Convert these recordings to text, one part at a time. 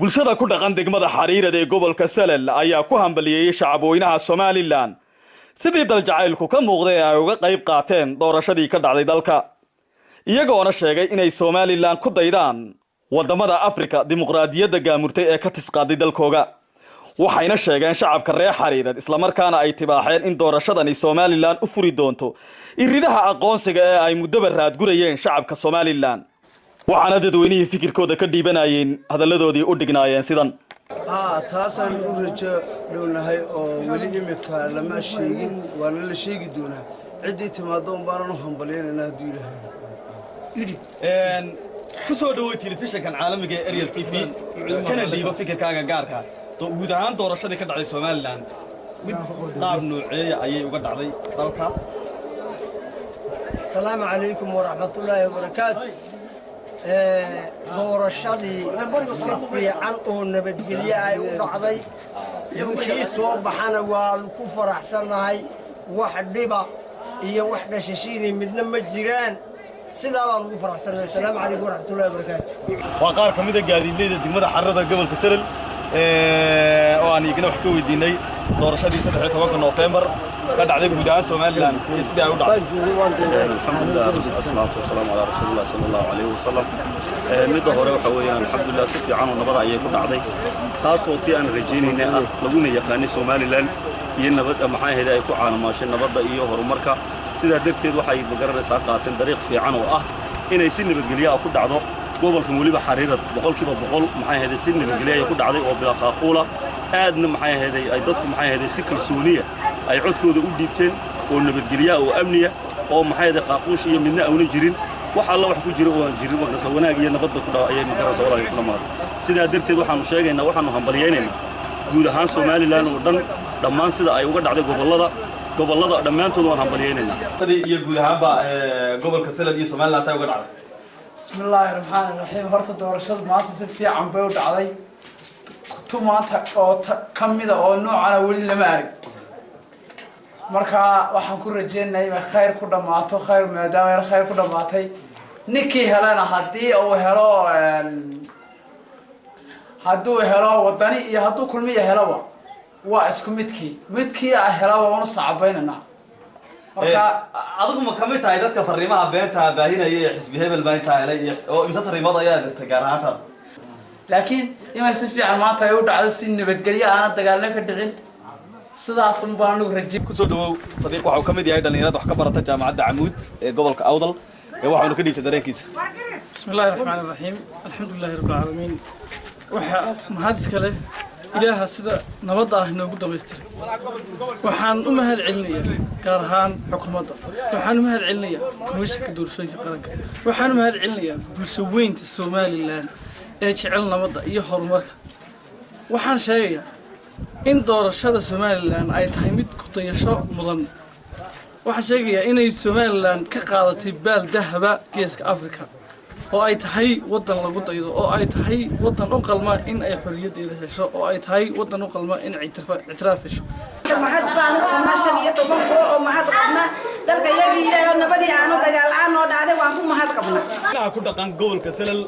Bulshada ku dhaqan degmada Xariirad ee gobolka Salal ayaa ku hambalyeeyey shacabweynaha Somalilan sidii daljacaylku ka muuqday ee ay uga qayb qaateen doorashadii ka dhacday dalka, iyagoona sheegay inay Somalilan ku daydaan wadamada Afrika dimuqraadiyadda gaamurtay ee ka tisqaaday dalkooga. Waxayna sheegeen shacabka reer Xariirad islamarkaana ay tibaaxeen in doorashadani Somalilan u furi doonto iridaha aqoonsiga ee ay muddaba raadgurayeen shacabka Somalilan. Waxaana dadweynihii fikirkooda ka dhiibanayeen hadalladoodii u dhignaayeen sidan: Haa, taasaan u rajo dhownahay oo weli imika lama sheegin, waana la sheegi doonaa. Ciddii timaaddo un baanan u hambalyaynayna hadduu Ilaahay. Ku soo dhawey telefishinkan caalamiga ee Ariel TV, kana dhiibo fikirkaaga gaarka. Guud ahaan doorashadii ka dhacday Somalilan mid qaab nooceeya ayay uga dhacday dalka? Asalaamu calaykum waraxmatullaahi wabarakaatu. Doorashadii si fiican oo nabadgelyo ay u dhacday, kii soo baxana waa ku faraxsannahay. Wax dhiba iyo wax dhashashiinay midna ma jiraan, sidaa baan ugu faraxsannahay. Asalaamu calaykum waraxmatullahi wabarakaatu. Waa qaar ka mid a gaadiidleyda degmada Xarada gobolka Salal oo aan iyagana wax ka weydiinay doorashadii 13-ka Noofembar ka dhacday guud ahaan Somalilan iyo sidii ay u dhacday. Alxamdulilah, wasalaatu wasalaamu calaa rasuulillah sala Allahu calayhi wasalam. Midda hore waxa weeyaan, alxamdulilah, si fiican oo nabada ayay ku dhacday, taasoo tii aan rajaynaynay ah, laguna yaqaanay Somalilan iyo nabad, maxaa ahayd, ay ku caalamaashay nabadda iyo horumarka. Sidaa darteed waxay magaranaysaa qaateen dariiq fiican oo ah inay si nabadgelyo ah ku dhacdo gobolkan, weliba Xariirad 100%, maxay ahayd, si nabadgelyo ay ku dhacday oo bilaa qaaquula, aadna, maxay ahayd, ay dadku, maxay ahayd, si kalsooniya ay codkooda u dhiibteen oo nabadgelya oo amniya oo, maxay ahayd, qaaquush iyo midna auna jirin, wax alla wax ku jira oo aan jirin markaas wanaag iyo nabadba ku dhaw ayay magaraysa walaalka ku dhamaatay. Sidaa darteed waxaanu sheegaynaa, waxaanu hambalyaynaynaa guud ahaan Somalilan oo dhan, dhammaan sida ay uga dhacday gobollada dhammaantood waan hambalyaynaynaa. Iyo guud ahaanba gobolka Salal iyo Somaliland say uga dhacday? Bismi illaahi raxmaani raxiim. Horta doorashadu maanta si fiican bay u dhacday. Tu maanta oo ka mida oo noocana weli lama arag. Marka waxaan ku rajeynaya inay khayr ku dhammaato, khayr maadaama yar khayr ku dhammaatay. Ninkii helana haddii uu helo, hadduu helo Wadani iyo hadduu Kulmiya heloba, waa isku midkii, midkii a helaba waanu sacabaynanaa marka. Adigu ma kamid tahay dadka fariimaha beenta baahinaya ee xisbi hebel baa intaa helay iyo oo imse fariimood ayaa dirtay gaar ahaantaada? Laakiin inay si fiican maanta ay u dhacdo, si nabadgelyo aana dagaalna ka dhicin, sidaas un baan anigu raje. Kusoo dhawow Sadiiq, waxa uu ka mid yahay dhalinyarada wax ka barata jaamacadda Camuud ee gobolka Awdal ee waxaanu ka dhiibtay dareenkiisa. بسم الله الرحمن الرحيم، الحمد لله رب العالمين. Waxaa mahad iska leh Ilaaha sida nabadda ah inoogu dhamaystiray. Waxaan u mahad celinayaa gaar ahaan xukuumadda, waxaan u mahad celinayaa Komishanka Doorashooyinka Qaranka, waxaan u mahad celinayaa bulsho weynta Somalilan ee jecel nabadda iyo horumarka. Waxaan sheegayaa in doorashada Somalilan ay tahay mid ku dayasho mudan. Waxaan sheegayaa inay Somalilan ka qaadatay baal dahaba geeska Afrika oo ay tahay waddan lagu daydo oo ay tahay waddan u qalma in ay xorriyaddeeda hesho oo ay tahay waddan u qalma in ictiraaf hesho. Mahad baanu qabnaa, 15 kulo oo mahad qabnaa. Dalka iyagii Ilaahay oo nabadii aanu dagaal la-aan noo dhacday, waan ku mahad qabnaa. Dhinaca ku dhaqan gobolka Salal,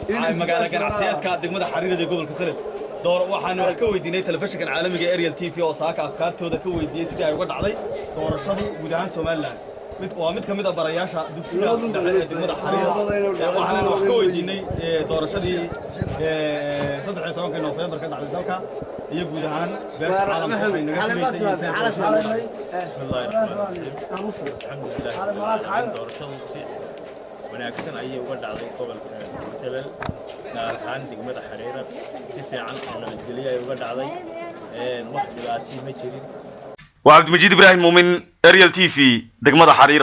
magaalo ganacsiyeedka degmada Xariirada ee gobolka Salal, door waxaanu wax ka weydiinay telefishinkan caalamiga ee Ariel TV oo saaka afkaartooda ka weydiiyey sidii ay uga dhacday doorashadu guud ahaan Somaliland. Mid waa mid ka mid ah barayaasha dugsiga dhexe ee degmada Xariira. Waxaanu wax ka weydiinay doorashadii 13-ka Noofembar ka dhacday dalka iyo guud ahaan beesha caalamka waxay naga filaysay iyo sida doorashada. بسم الله الرحمن الرحيم، الحمد لله رب العالمين. Doorashadu si wanaagsan ayay uga dhacday gobolka Salal, gaar ahaan degmada Xariirad. Si fiican oo nabadgelyo ay uga dhacday, wax dhibaatii ma jirin. Waa Cabdimajid Ibraahim Muumin, Ariel TV, degmada Xariira.